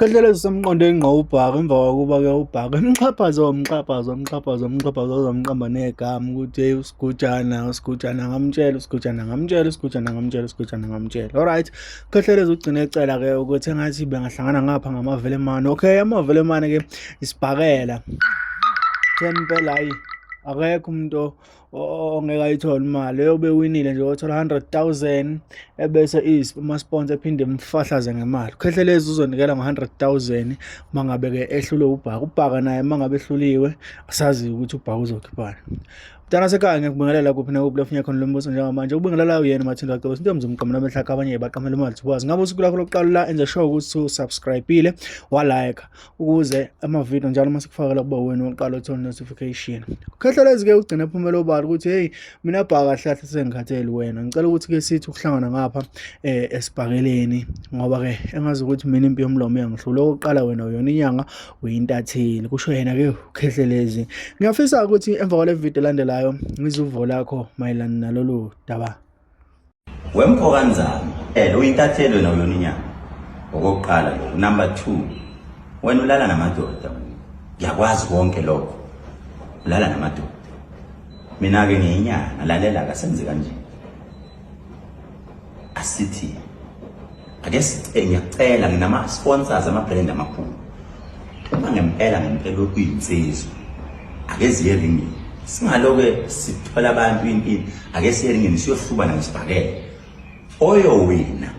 Khehlelezi usemqonde ngqo uBhaka emva kokuba-ke uBhaka emxhaphaze wamxhaphaza wamxhaphaza wamxhaphaza waze wamqamba negama ukuthi hey uSigujana uSigujana ngamtshela uSigujana ngamtshela uSigujana ngamtshela uSigujana ngamtshela. Alright, Khehlelezi ugcine ecela-ke ukuthi engathi bengahlangana ngapha ngamavelemane. Okay, amavelemane-ke isibhakela. Theni impela hhayi akekho umuntu ongeke ayithole imali eyobe ewinile nje othola 100,000 ebese ama-sponsor ephinde emfahlaze ngemali. UKhehlelezi uzonikela ngo-100,000 uma ngabe-ke ehlulwe uBhaka. UBhaka naye uma ngabe ehluliwe asazi ukuthi uBhaka uzokhiphani. Mntana sekhaya ngiyakubingelela kuphi nakuphi la ufunye khona lo mbuso njengamanje. Ukubingelela uyena Mathinda Cebo into yomzimqamela amehlaka abanye baqamela imali thukwazi. Ngabe usuku lakho lokuqala la enze sure ukuthi usubscribe-ile wa-like ukuze amavidiyo njalo uma sikufakela kuba wena oqala uthole notification. Khehlelezi-ke ugcine ephumela obala ukuthi hey mina bhaka kahle kahle sengikhathele wena ngicela ukuthi-ke sithi ukuhlangana ngapha esibhakeleni ngoba-ke engazi ukuthi mina impi yomlomo iyangihlula. Okokuqala wena uyona inyanga uyintatheli kusho yena-ke uKhehlelezi. Ngiyafisa ukuthi emva kwale video elandelayo ngizwe uvo lakho mayelana nalolu daba. Wemfo kanzama eh uyintatheli wena uyona inyama okokuqala lokho number 2 wena ulala namadoda ngiyakwazi konke lokho ulala namadoda mina ke ngiyinyanga lalela kasenze kanje asithi ake sicela ngiyacela nginama sponsors ama brand amakhulu uma ngempela ngempela uyinsizwa ake ziye ringini singaloke sithola abantu impilo ake siye ringini siyohlubana ngesibhakela oyowina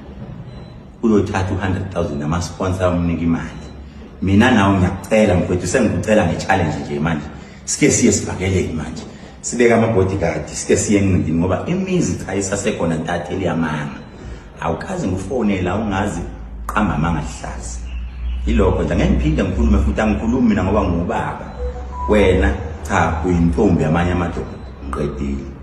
uyothatha u-100,000 nama-sponsor umnika imali mina nawe ngiyakucela mfowethu sengikucela nge-challenge nje manje sike siye sibhakeleni manje sibeke ama-bodyguard sike siye enqindini ngoba imizi cha isasekhona ntatheli yamanga awukaze ngikufonela ungazi qamba amanga lihlaza yilokho nje angeke ngiphinde ngikhulume futhi angikhulumi mina ngoba ngubaba wena cha uyintombi yamanye amadoda ngiqedile.